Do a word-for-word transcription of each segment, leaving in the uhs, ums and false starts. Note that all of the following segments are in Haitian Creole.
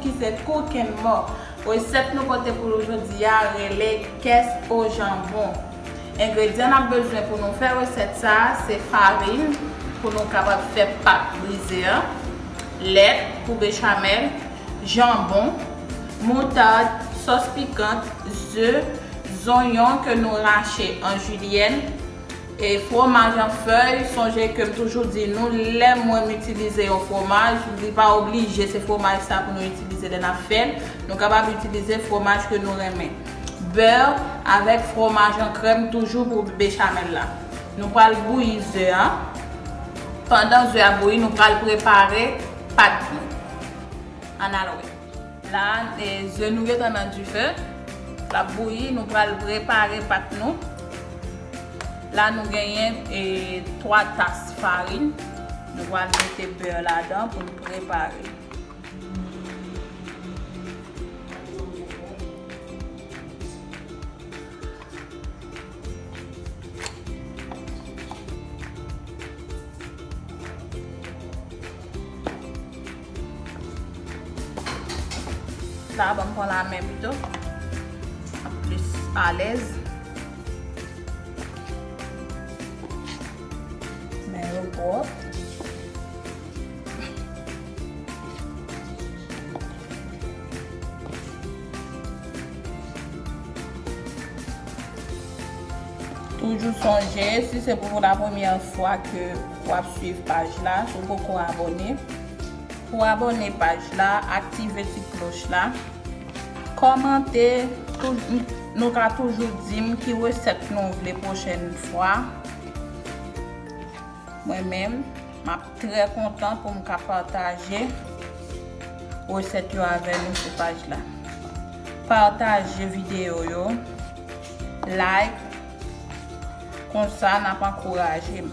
ki se kokenn mò. Resèt nou pote pou nou jodi a rele kès o janbon. Engredyan n ap bezwen pou nou fè resèt sa a se farin pou nou kapab fè pat brize an, lèt pou bechamèl, janbon, moutad, sòs pikant, ze, zonyon ke nou rache an jilyèn, e fwomaj an fèy. Sonje ke m toujou di nou, lè mwen m itilize yon fwomaj, li pa oblije se fwomaj sa pou nou itilize lè n ap fè l. Nou kapab itilize fwomaj ke nou renmen. Bè avèk fwomaj an krèm toujou pou bechamèl la. Nou pral bouyi ze a. Pandan ze a bouyi, nou pral prepare pat nou. Ann al wè. La, e, ze nou gentan nan dife. L ap bouyi, nou pral prepare pat nou. La, nou genyen, e, twa tas farin. Nou pral mete bè ladan pou nou prepare. La, ban m pran lamen pito. M ap plis alèz. Men yo pwòp. Toujou sonje, si se pou la premyè fwa ke w ap swiv paj la, si w poko abòne, pou abòne paj la, aktive ti klòch la, kòmante, tou-, nou ka toujou di m ki resèt nou vle pwochèn fwa. Mwen menm, m ap trè kontan pou m ka pataje resèt yo avè nou sou paj la. Pataje videyo yo, like, konsa n ap ankouraje m.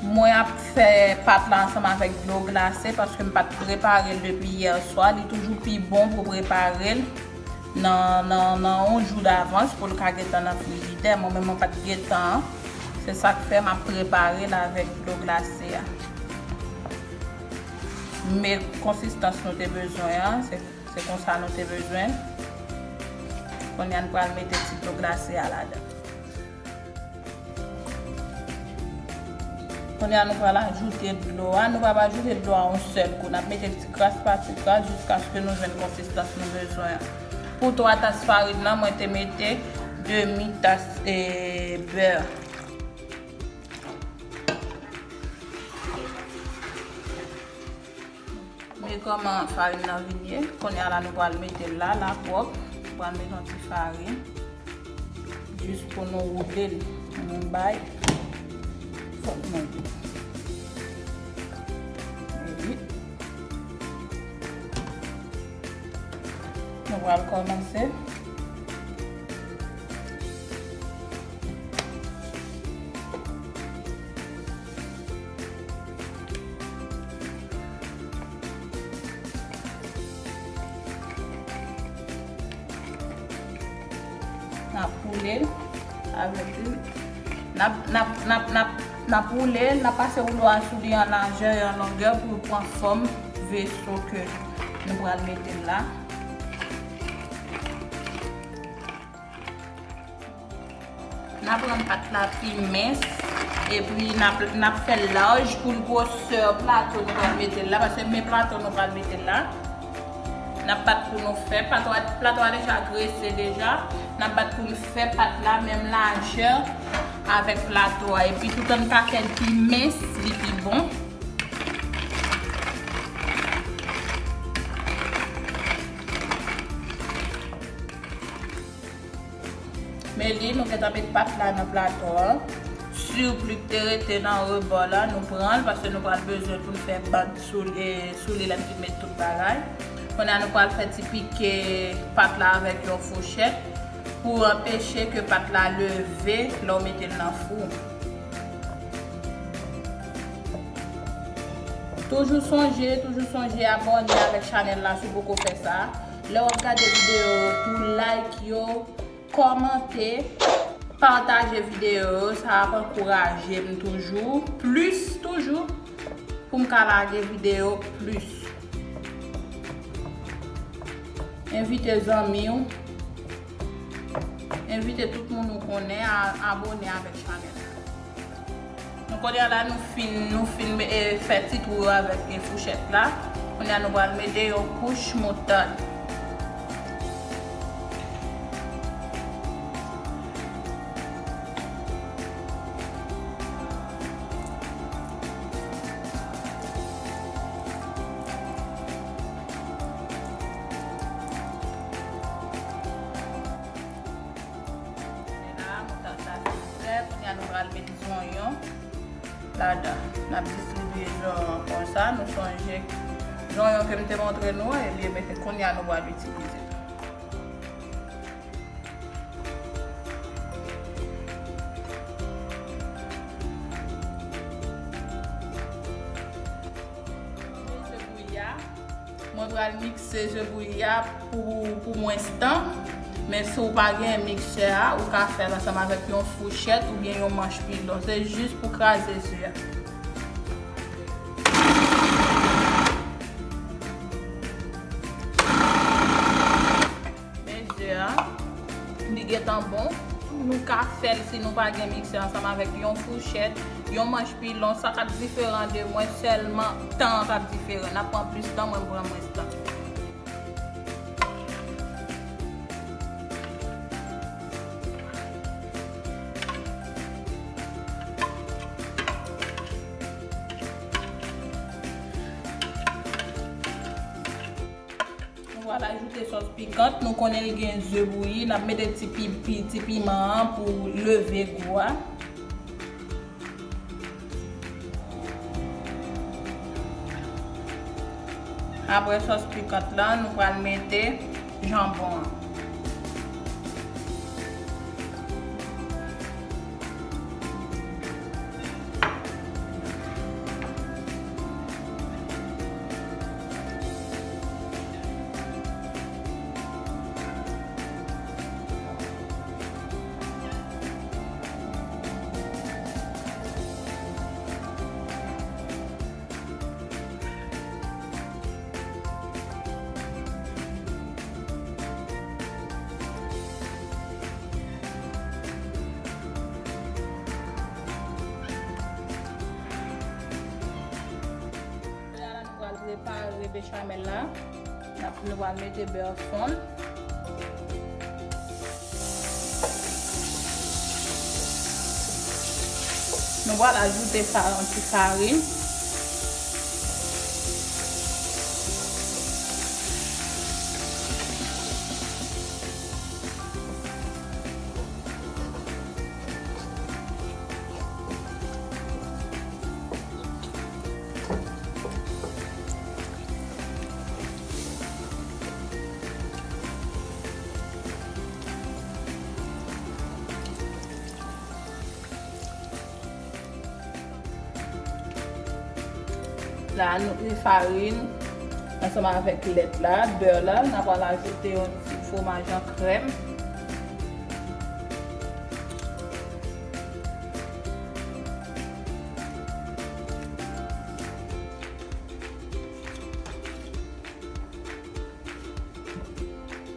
Mwen ap fè pat la ansanm avèk dlo glase paske m pa t prepare l depi yè swa. Li toujou pi bon pou prepare l nan, nan, nan yon jou davans pou l ka gentan nan frijidè. Mwen menm mwen pa t gentan. Se sa k fè m ap prepare l avèk dlo glase a. Men konsistans nou te bezwen an, se, se konsa nou te bezwen. Kounye a nou pral mete ti dlo glase a ladan. Kounye a nou pral ajoute dlo a. Nou p ap ajoute dlo a yon sèl kou. N ap mete l ti kras pa ti kras jiskaske nou jwenn konsistans nou bezwen an. Pou twa tas farin nan, mwen te mete demi tas, e, bè. Men kòman farin nan vin ye. Kounye a la nou pral mete l la, la pwòp. Nou pral mete yon ti farin. Jis pou nou woule l. Nou bay. Fòk nou woule. Epi, nou pral kòmanse. N ap woule l avèk li. N ap, n ap, n ap, n ap, n ap woule l, n ap pase woulo a sou li an lajè e an longè pou l pran fòm veso ke nou pral mete l la. N a pran pat la pi mens, epi n ap, n ap fè l laj pou l gwosè plato nou pral mete l la, paske men plato nou pral mete l la. N ap bat pou nou fè, plato a, plato a deja grese deja. N ap bat pou n fè pat la menm lajè avèk plato a. Epi toutan n ka fè l pi mens, li pi bon. Men li, nou gentan met pat la nan plato a. Sipli k te rete nan rebò la, nou pran l, paske nou pral bezwen pou n fè band sou li, sou li lè n fin met tout bagay. Kounye a, nou pral fè ti pike pat la avèk yon fouchèt pou anpeche ke pat la leve lè w mete l nan fou. Toujou sonje, toujou sonje abòne avèk chanèl la si w poko fè sa. Lè w ap gade videyo yo, tou like yo, kòmante, pataje videyo yo, sa ap ankouraje m toujou, plis toujou, pou m ka lage videyo plis. Envite zanmi w. Envite tout moun ou konnen a abone avèk chanèl la. Nou kounye a la, nou fin, nou fin, eh, fè ti twou yo avèk, eh, fouchèt la. Kounye a, nou pral mete yon kouch moutad. Kounye a, moutad la fin prè. Kounye a, nou pral met zonyon ladan. N ap distribiye zonyon konsa. Nou sonje zonyon ke m te montre nou an, ebyen, men kounye a, nou pral itilize. Mwen pral mikse je bouyi a pou, pou mwens tan. Men si w pa gen miksè a, ou ka fè l ansanm avèk yon fouchèt oubyen yon manch pilon. Se jis pou kraze je a. Men je a, li gentan bon. Nou ka fè l si nou pa gen miksè ansanm avèk yon fouchèt, yon manch pilon, sa k ap diferan de mwen sèlman tan an k ap diferan. N ap pran plis tan, mwen m pran mwens tan. Nou pral ajoute sòs pikant. Nou konnen l gen ze bouyi. N ap mete ti pi, pi, ti piman an pou leve gou a. Apre sòs pikant la, nou pral mete janbon an. Kounye a la, nou pral prepare bechamèl la. N ap, nou pral mete bè fonn. Nou pral ajoute fa-, yon ti farin. La, nou, farin ansanm avèk lèt la, bè la, n ap pral ajoute yon ti fwomaj an krèm.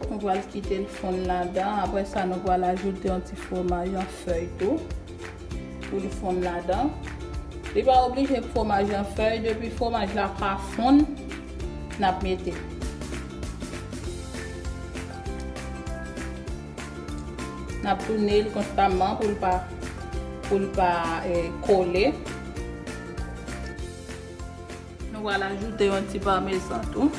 Nou pral kite l fonn ladan. Apre sa, nou pral ajoute yon ti fwomaj an fèy tou. Pou l fonn ladan. Li pa oblije fwomaj an fèy. Depi fwomaj la pa fonn, n ap mete. N ap tounen l konstamman pou l pa, pou l pa, eh, kole. Nou pral ajoute yon ti pamezan tou.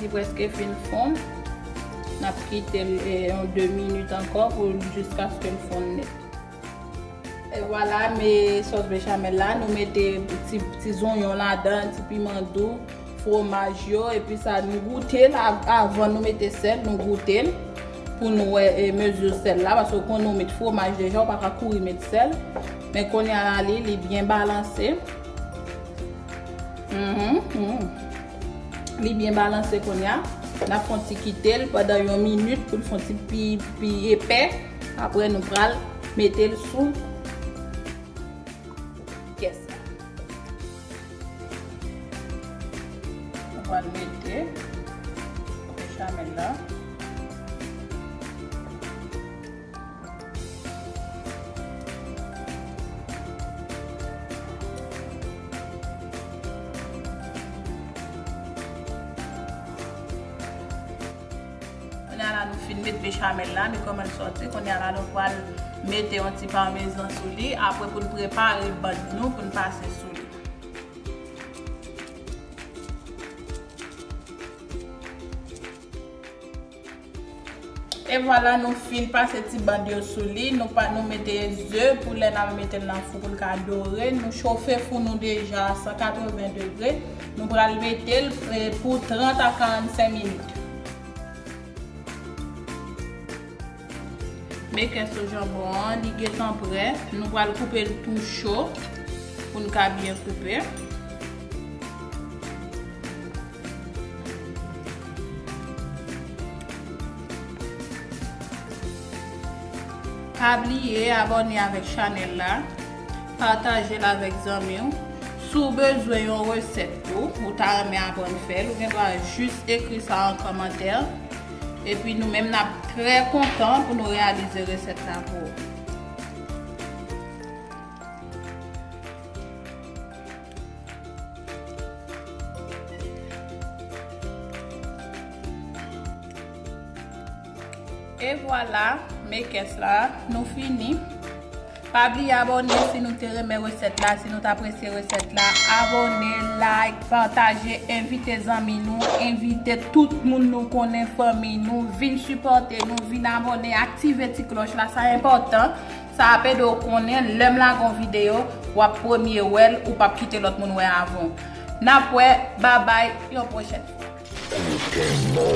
Li prèske fin fonn. N ap kite l, eh, yon de minit ankò pou, jiskaske l fonn nèt. E vwala, men sòs bechamèl la, nou mete ti, ti zonyon ladan, ti piman dou, fwomaj yo, epi sa, nou goute l av-, avan nou mete sèl, nou goute l pou nou wè, e, mezi sèl la, paske ou konnen ou met fwomaj deja, ou pa ka kouri met sèl. Men kounye a la, li, li byen balanse. Mhm, mhm. Li byen balanse kounye a. N ap fè yon ti kite l pandan yon minit pou l fè yon ti pi, pi epè. Apre, nou pral mete l sou kès la. Nou pral mete bechamel la. Kounye a la, nou fin met bechamel la, men kòman l sòti. Kounye a la, nou pral mete yon ti pamezan sou li. Apre, pou n prepare bann nou, pou n pase sou li. E vwala, nou fin pase ti bann yo sou li. Nou pa, nou mete ze pou lè n al mete l nan fou pou l ka dore. Nou chofe fou nou deja a san katreven degre. Nou pral mete l, eh, pou trant a karannsenk minit. Makers, janbon an, li gentan prè. Nou pral koupe l tou cho pou n ka byen koupe. Pa bliye abòne avèk chanèl la, pataje l avèk zanmi w. Si w bezwen yon resèt tou, ou ta renmen aprann fè l, ou gen dwa jis ekri sa an kòmantè. Epi nou menm n ap trè kontan pou nou reyalize resèt la pou ou. E vwala, makers la, nou fini. Pa bliye abòne si nou te renmen resèt la, si nou t apresye resèt la. Abòne, like, pataje, envite zanmi nou, envite tout moun nou konnen, fanmi nou, vin sipòte nou, vin abòne, aktive ti klòch la, sa enpòtan. Sa ap ede w konnen lè m lage yon videyo, w ap premye wè l, ou p ap kite lòt moun wè avan w. N ap wè, babay, yon pwochèn fwa. Kokenn mò.